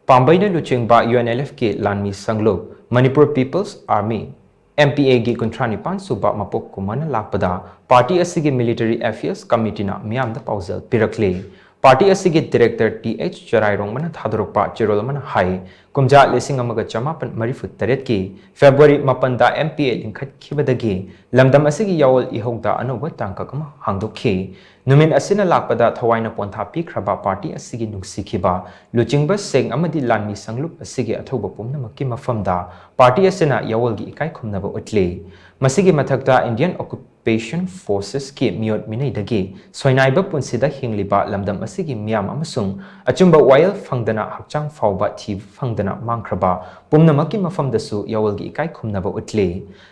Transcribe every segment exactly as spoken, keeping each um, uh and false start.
ꯄꯥꯝꯕꯩꯅ ꯂꯨꯆꯤꯡꯕ UNLFꯀꯤ ꯂꯥꯟꯃꯤ ꯁꯪꯂꯨꯞ Manipur People's Army, MPAꯒꯤ ꯀꯨꯟꯊ꯭ꯔꯥ ꯅꯤꯄꯥꯟ ꯁꯨꯕ ꯃꯄꯣꯛ ꯀꯨꯝꯑꯣꯟ ꯂꯥꯛꯄꯗ ꯄꯥꯔꯇꯤ ꯑꯁꯤꯒꯤ Military Affairs Committeeꯅ ꯃꯤꯌꯥꯝꯗ ꯄꯥꯎꯖꯦꯜ ꯄꯤꯔꯛꯂꯤ꯫ ꯄꯥꯔꯇꯤ ꯑꯁꯤꯒꯤ Director Th ꯆꯔꯥꯏꯔꯣꯡꯕꯅ ꯊꯥꯗꯣꯔꯛꯄ ꯆꯦꯔꯣꯜ ꯑꯃꯅ ꯍꯥꯏ, ꯀꯨꯝꯖꯥ ꯂꯤꯁꯤꯡ ꯑꯃꯒ ꯆꯃꯥꯄꯟ ꯃꯔꯤꯐꯨ ꯇꯔꯦꯠꯀꯤ February ꯃꯥꯄꯟꯗ MPA ꯂꯤꯡꯈꯠꯈꯤꯕꯗꯒꯤ ꯂꯝꯗꯝ ꯑꯁꯤꯒꯤ ꯌꯥꯑꯣꯜ ꯏꯍꯧꯗ ꯑꯅꯧꯕ ꯇꯥꯡꯀꯛ ꯑꯃ ꯍꯥꯡꯗꯣꯛꯈꯤ꯫ ꯅꯨꯃꯤꯠ ꯑꯁꯤꯅ ꯂꯥꯛꯄꯗ ꯊꯋꯥꯏꯅ ꯄꯣꯟꯊꯥ ꯄꯤꯈ꯭ꯔꯕ ꯄꯥꯔꯇꯤ ꯑꯁꯤꯒꯤ ꯅꯨꯡꯁꯤꯈꯤꯕ ꯂꯨꯆꯤꯡꯕꯁꯤꯡ ꯑꯃꯗꯤ ꯂꯥꯟꯃꯤ ꯁꯪꯂꯨꯞ ꯑꯁꯤꯒꯤ ꯑꯊꯧꯕ ꯄꯨꯝꯅꯃꯛꯀꯤ ꯃꯐꯝꯗ ꯄꯥꯔꯇꯤ ꯑꯁꯤꯅ ꯌꯥꯑꯣꯜꯒꯤ ꯏꯀꯥꯏ ꯈꯨꯝꯅꯕ ꯎꯠꯂꯤ꯫ ꯃꯁꯤꯒꯤ ꯃꯊꯛꯇ Indian Occupation Forcesꯀꯤ ꯃꯤꯑꯣꯠ ꯃꯤꯅꯩꯗꯒꯤ ꯁꯣꯏꯅꯥꯏꯕ ꯄꯨꯟꯁꯤꯗ ꯍꯤꯡꯂꯤꯕ ꯂꯝꯗꯝ ꯑꯁꯤꯒꯤ ꯃꯤꯌꯥꯝ ꯑꯃꯁꯨꯡ ꯑꯆꯨꯝꯕ ꯋꯥꯌꯦꯜ ꯐꯪꯗꯅ ꯍꯛꯆꯥꯡ ꯐꯥꯎꯕ ꯊꯤꯕ ꯐꯪꯗꯅ ꯃꯥꯡꯈ꯭ꯔꯕ ꯄꯨꯝꯅꯃꯛꯀꯤ ꯃꯐꯝꯗꯁꯨ ꯌꯥꯑꯣꯜꯒꯤ ꯏꯀꯥꯏ ꯈꯨꯝꯅꯕ ꯎꯠꯂꯤ꯫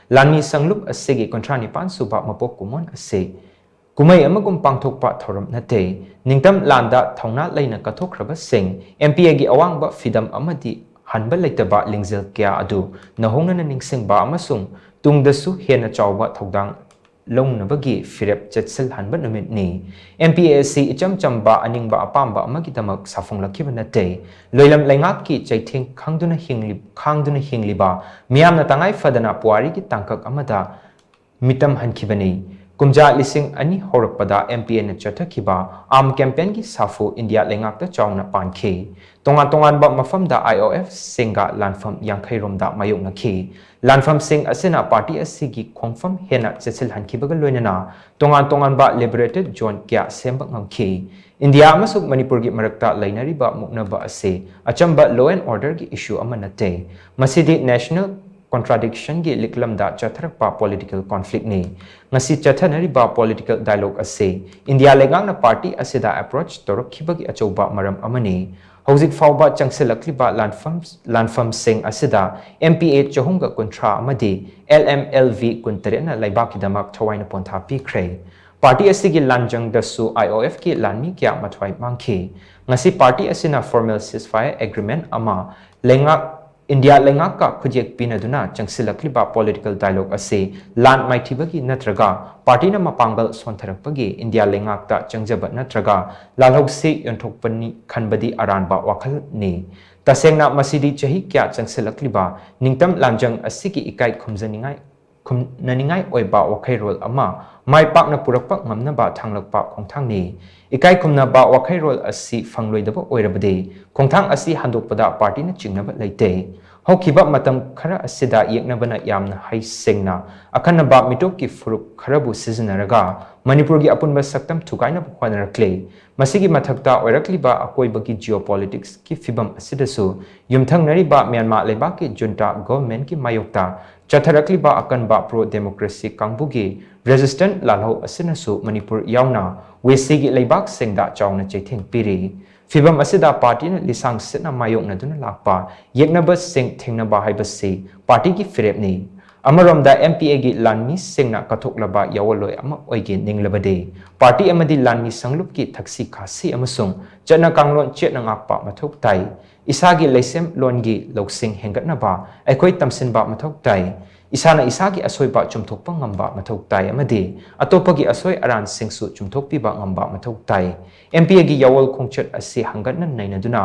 ꯂꯥꯟꯃꯤ ꯁꯪꯂꯨꯞ ꯑꯁꯤꯒꯤ ꯀꯨꯟꯊ꯭ꯔꯥ ꯅꯤꯄꯥꯟ ꯁꯨꯕ ꯃꯄꯣꯛ ꯀꯨꯝꯑꯣꯟ ꯑꯁꯤ ꯀꯨꯝꯍꯩ ꯑꯃꯒꯨꯝ ꯄꯥꯡꯊꯣꯛꯄ ꯊꯧꯔꯝ ꯅꯠꯇꯦ꯫ ꯅꯤꯡꯇꯝ ꯂꯥꯟꯗ ꯊꯧꯅꯥ ꯂꯩꯅ ꯀꯠꯊꯣꯛꯈ꯭ꯔꯕꯁꯤꯡ, MPAꯒꯤ ꯑꯋꯥꯡꯕ ꯐꯤꯗꯝ ꯑꯃꯗꯤ ꯍꯟꯕ ꯂꯩꯇꯕ ꯂꯤꯡꯖꯦꯜ ꯀꯌꯥ ꯑꯗꯨ ꯅꯧꯍꯧꯅꯅ ꯅꯤꯡꯁꯤꯡꯕ ꯑꯃꯁꯨꯡ ꯇꯨꯡꯗꯁꯨ ꯍꯦꯟꯅ ꯆꯥꯎꯕ ꯊꯧꯗꯥꯡ ꯂꯧꯅꯕꯒꯤ ꯐꯤꯔꯦꯞ ꯆꯦꯠꯁꯤꯜꯍꯟꯕ ꯅꯨꯃꯤꯠꯅꯤ꯫ MPA ꯑꯁꯤ ꯏꯆꯝ ꯆꯝꯕ ꯑꯅꯤꯡꯕ ꯑꯄꯥꯝꯕ ꯑꯃꯒꯤꯗꯃꯛ ꯁꯥꯐꯣꯡꯂꯛꯈꯤꯕ ꯅꯠꯇꯦ꯫ ꯂꯣꯏꯂꯝ ꯂꯩꯉꯥꯛꯀꯤ ꯆꯩꯊꯦꯡ ꯈꯪꯗꯨꯅ ꯍꯤꯡꯂꯤ-, ꯈꯥꯡꯗꯨꯅ ꯍꯤꯡꯂꯤꯕ ꯃꯤꯌꯥꯝꯅ ꯇꯉꯥꯏ ꯐꯗꯅ ꯄꯨꯋꯥꯔꯤꯒꯤ ꯇꯥꯡꯀꯛ ꯑꯃꯗ ꯃꯤꯇꯝ ꯍꯟꯈꯤꯕꯅꯤ꯫ ꯀꯨꯝꯖꯥ ꯂꯤꯁꯤꯡ ꯑꯅꯤ ꯍꯧꯔꯛꯄꯗ MPAꯅ ꯆꯠꯊꯈꯤꯕ arm campaignꯒꯤ ꯁꯥꯐꯨ ꯏꯟꯗꯤꯌꯥ ꯂꯩꯉꯥꯛꯇ ꯆꯥꯎꯅ ꯄꯥꯟꯈꯤ꯫ ꯇꯣꯉꯥꯟ ꯇꯣꯉꯥꯟꯕ ꯃꯐꯝꯗ IOFꯁꯤꯡꯒ ꯂꯥꯟꯐꯝ ꯌꯥꯡꯈꯩ ꯔꯣꯝꯗ ꯃꯥꯌꯣꯛꯅꯈꯤ꯫ ꯂꯥꯟꯐꯝꯁꯤꯡ ꯑꯁꯤꯅ ꯄꯥꯔꯇꯤ ꯑꯁꯤꯒꯤ ꯈꯣꯡꯐꯝ ꯍꯦꯟꯅ ꯆꯦꯠꯁꯤꯜꯍꯟꯈꯤꯕꯒ ꯂꯣꯏꯅꯅ ꯇꯣꯉꯥꯟ ꯇꯣꯉꯥꯟꯕ liberated zone ꯀꯌꯥ ꯁꯦꯝꯕ ꯉꯝꯈꯤ꯫ ꯏꯟꯗꯤꯌꯥ ꯑꯃꯁꯨꯡ ꯃꯅꯤꯄꯨꯔꯒꯤ ꯃꯔꯛꯇ ꯂꯩꯅꯔꯤꯕ ꯃꯨꯛꯅꯕ ꯑꯁꯤ ꯑꯆꯝꯕ law and orderꯒꯤ issue ꯑꯃ ꯅꯠꯇꯦ꯫ ꯃꯁꯤꯗꯤ national contradictionꯒꯤ ꯂꯤꯛꯂꯝꯗ ꯆꯠꯊꯔꯛꯄ political conflictꯅꯤ꯫ ꯉꯁꯤ ꯆꯠꯊꯅꯔꯤꯕ political dialogue ꯑꯁꯤ ꯏꯟꯗꯤꯌꯥ ꯂꯩꯉꯥꯛꯅ ꯄꯥꯔꯇꯤ ꯑꯁꯤꯗ approach ꯇꯧꯔꯛꯈꯤꯕꯒꯤ ꯑꯆꯧꯕ ꯃꯔꯝ ꯑꯃꯅꯤ꯫ ꯍꯧꯖꯤꯛ ꯐꯥꯎꯕ ꯆꯪꯁꯤꯜꯂꯛꯂꯤꯕ ꯂꯥꯟꯐꯝ, ꯂꯥꯟꯐꯝꯁꯤꯡ ꯑꯁꯤꯗ MPA ꯆꯍꯨꯝꯒ ꯀꯨꯟꯊ꯭ꯔꯥ ꯑꯃꯗꯤ LMLV ꯀꯨꯟꯇꯔꯦꯠꯅ ꯂꯩꯕꯥꯛꯀꯤꯗꯃꯛ ꯊꯋꯥꯏꯅ ꯄꯣꯟꯊꯥ ꯄꯤꯈ꯭ꯔꯦ꯫ ꯄꯥꯔꯇꯤ ꯑꯁꯤꯒꯤ ꯂꯥꯟꯖꯪꯗꯁꯨ IOFꯀꯤ ꯂꯥꯟꯃꯤ ꯀꯌꯥ ꯃꯊ꯭ꯋꯥꯏ ꯃꯥꯡꯈꯤ꯫ ꯉꯁꯤ ꯄꯥꯔꯇꯤ ꯑꯁꯤꯅ formal ceasefire agreement ꯑꯃ ꯂꯩꯉꯥꯛ ꯏꯟꯗꯤꯌꯥ ꯂꯩꯉꯥꯛꯀ ꯈꯨꯠꯌꯦꯛ ꯄꯤꯅꯗꯨꯅ ꯆꯪꯁꯤꯜꯂꯛꯂꯤꯕ political dialogue ꯑꯁꯤ ꯂꯥꯟ ꯃꯥꯏꯊꯤꯕꯒꯤ ꯅꯠꯇ꯭ꯔꯒ ꯄꯥꯔꯇꯤꯅ ꯃꯄꯥꯡꯒꯜ ꯁꯣꯟꯊꯔꯛꯄꯒꯤ ꯏꯟꯗꯤꯌꯥ ꯂꯩꯉꯥꯛꯇ ꯆꯪꯖꯕ ꯅꯠꯇ꯭ꯔꯒ ꯂꯥꯜꯍꯧꯁꯤ ꯌꯣꯟꯊꯣꯛꯄꯅꯤ ꯈꯟꯕꯗꯤ ꯑꯔꯥꯟꯕ ꯋꯥꯈꯜꯅꯤ꯫ ꯇꯁꯦꯡꯅ ꯃꯁꯤꯗꯤ ꯆꯍꯤ ꯀꯌꯥ ꯆꯪꯁꯤꯜꯂꯛꯂꯤꯕ ꯅꯤꯡꯇꯝ ꯂꯥꯟꯖꯪ ꯑꯁꯤꯒꯤ ꯏꯀꯥꯏ ꯈꯨꯝꯖꯅꯤꯡꯉꯥꯏ ꯈꯨꯝꯅꯅꯤꯡꯉꯥꯏ ꯑꯣꯏꯕ ꯋꯥꯈꯩꯔꯣꯜ ꯑꯃ ꯃꯥꯏ ꯄꯥꯛꯅ ꯄꯨꯔꯛꯄ ꯉꯝꯅꯕ ꯊꯥꯡꯂꯛꯄ ꯈꯣꯡꯊꯥꯡꯅꯤ꯫ ꯏꯀꯥꯏ ꯈꯨꯝꯅꯕ ꯋꯥꯈꯩꯔꯣꯜ ꯑꯁꯤ ꯐꯪꯂꯣꯏꯗꯕ ꯑꯣꯏꯔꯕꯗꯤ ꯈꯣꯡꯊꯥꯡ ꯑꯁꯤ ꯍꯟꯗꯣꯛꯄꯗ ꯄꯥꯔꯇꯤꯅ ꯆꯤꯡꯅꯕ ꯂꯩꯇꯦ꯫ ꯍꯧꯈꯤꯕ ꯃꯇꯝ ꯈꯔ ꯑꯁꯤꯗ ꯌꯦꯛꯅꯕꯅ ꯌꯥꯝꯅ ꯍꯩꯁꯤꯡꯅ ꯑꯈꯟꯅꯕ ꯃꯤꯇꯣꯞꯀꯤ ꯐꯨꯔꯨꯞ ꯈꯔꯕꯨ ꯁꯤꯖꯤꯟꯅꯔꯒ ꯃꯅꯤꯄꯨꯔꯒꯤ ꯑꯄꯨꯟꯕ ꯁꯛꯇꯝ ꯊꯨꯒꯥꯏꯅꯕ ꯍꯣꯠꯅꯔꯛꯂꯦ꯫ ꯃꯁꯤꯒꯤ ꯃꯊꯛꯇ ꯑꯣꯏꯔꯛꯂꯤꯕ ꯑꯀꯣꯏꯕꯒꯤ geopolitics ꯀꯤ ꯐꯤꯚꯝ ꯑꯁꯤꯗꯁꯨ ꯌꯨꯝꯊꯪꯅꯔꯤꯕ ꯃ꯭ꯌꯥꯟꯃꯥꯔ ꯂꯩꯕꯥꯛꯀꯤ junta government ꯀꯤ ꯃꯥꯌꯣꯛꯇ ꯆꯠꯊꯔꯛꯂꯤꯕ ꯑꯀꯟꯕ pro democracy ꯀꯥꯡꯕꯨꯒꯤ resistance ꯂꯥꯜꯍꯧ ꯑꯁꯤꯅꯁꯨ ꯃꯅꯤꯄꯨꯔ ꯌꯥꯎꯅ ꯋꯦꯁꯤꯒꯤ ꯂꯩꯕꯥꯛꯁꯤꯡꯗ ꯆꯥꯎꯅ ꯆꯩꯊꯦꯡ ꯄꯤꯔꯤ꯫ ꯐꯤꯚꯝ ꯑꯁꯤꯗ ꯄꯥꯔꯇꯤꯅ ꯂꯤꯁꯥꯡ ꯁꯤꯠꯅ ꯃꯥꯌꯣꯛꯅꯗꯨꯅ ꯂꯥꯛꯄ ꯌꯦꯛꯅꯕꯁꯤꯡ ꯊꯦꯡꯅꯕ ꯍꯥꯏꯕꯁꯤ ꯄꯥꯔꯇꯤꯒꯤ ꯐꯤꯔꯦꯞꯅꯤ꯫ ꯑꯃꯔꯣꯝꯗ M P A ꯒꯤ ꯂꯥꯟꯃꯤꯁꯤꯡꯅ ꯀꯠꯊꯣꯛꯂꯕ ꯌꯥꯑꯣꯜꯂꯣꯏ ꯑꯃ ꯑꯣꯏꯒꯦ ꯅꯤꯡꯂꯕꯗꯤ ꯄꯥꯔꯇꯤ ꯑꯃꯗꯤ ꯂꯥꯟꯃꯤ ꯁꯪꯂꯨꯞꯀꯤ ꯊꯛꯁꯤ ꯈꯥꯁꯤ ꯑꯃꯁꯨꯡ ꯆꯠꯅ ꯀꯥꯡꯂꯣꯟ ꯆꯦꯠꯅ ꯉꯥꯛꯄ ꯃꯊꯧ ꯇꯥꯏ꯫ ꯏꯁꯥꯒꯤ ꯂꯩꯁꯦꯝꯂꯣꯟꯒꯤ ꯂꯧꯁꯤꯡ ꯍꯦꯟꯒꯠꯅꯕ ꯑꯩꯈꯣꯏ ꯇꯝꯁꯤꯟꯕ ꯃꯊꯧ ꯇꯥꯏ꯫ ꯏꯁꯥꯅ ꯏꯁꯥꯒꯤ ꯑꯁꯣꯏꯕ ꯆꯨꯝꯊꯣꯛꯄ ꯉꯝꯕ ꯃꯊꯧ ꯇꯥꯏ ꯑꯃꯗꯤ ꯑꯇꯣꯞꯄꯒꯤ ꯑꯁꯣꯏ ꯑꯔꯥꯟꯁꯤꯡꯁꯨ ꯆꯨꯝꯊꯣꯛꯄꯤꯕ ꯉꯝꯕ ꯃꯊꯧ ꯇꯥꯏ꯫ M P A ꯒꯤ ꯌꯥꯑꯣꯜ ꯈꯣꯡꯆꯠ ꯑꯁꯤ ꯍꯪꯒꯠꯅ ꯅꯩꯅꯗꯨꯅ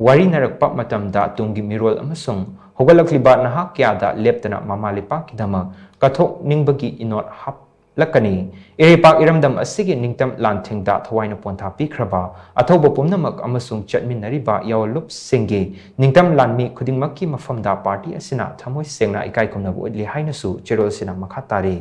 ꯋꯥꯔꯤꯅꯔꯛꯄ ꯃꯇꯝꯗ ꯇꯨꯡꯒꯤ ꯃꯤꯔꯣꯜ ꯑꯃꯁꯨꯡ ꯍꯧꯒꯠꯂꯛꯂꯤꯕ ꯅꯍꯥ ꯀꯌꯥꯗ ꯂꯦꯞꯇꯅ ꯃꯃꯥ ꯂꯩꯄꯥꯛꯀꯤꯗꯃꯛ ꯀꯠꯊꯣꯛꯅꯤꯡꯕꯒꯤ ꯏꯅꯣꯠ ꯍꯥꯞꯂꯛꯀꯅꯤ꯫ ꯏꯔꯩꯄꯥꯛ ꯏꯔꯝꯗꯝ ꯑꯁꯤꯒꯤ ꯅꯤꯡꯇꯝ ꯂꯥꯟꯊꯦꯡꯗ ꯊꯋꯥꯏꯅ ꯄꯣꯟꯊꯥ ꯄꯤꯈ꯭ꯔꯕ ꯑꯊꯧꯕ ꯄꯨꯝꯅꯃꯛ ꯑꯃꯁꯨꯡ ꯆꯠꯃꯤꯟꯅꯔꯤꯕ ꯌꯥꯑꯣꯟꯂꯨꯞꯁꯤꯡꯒꯤ ꯅꯤꯡꯇꯝ ꯂꯥꯟꯃꯤ ꯈꯨꯗꯤꯡꯃꯛꯀꯤ ꯃꯐꯝꯗ ꯄꯥꯔꯇꯤ ꯑꯁꯤꯅ ꯊꯃꯣꯏ ꯁꯦꯡꯅ ꯏꯀꯥꯏ ꯈꯨꯝꯅꯕ ꯎꯠꯂꯤ ꯍꯥꯏꯅꯁꯨ ꯆꯦꯔꯣꯜꯁꯤꯅ ꯃꯈꯥ ꯇꯥꯔꯤ꯫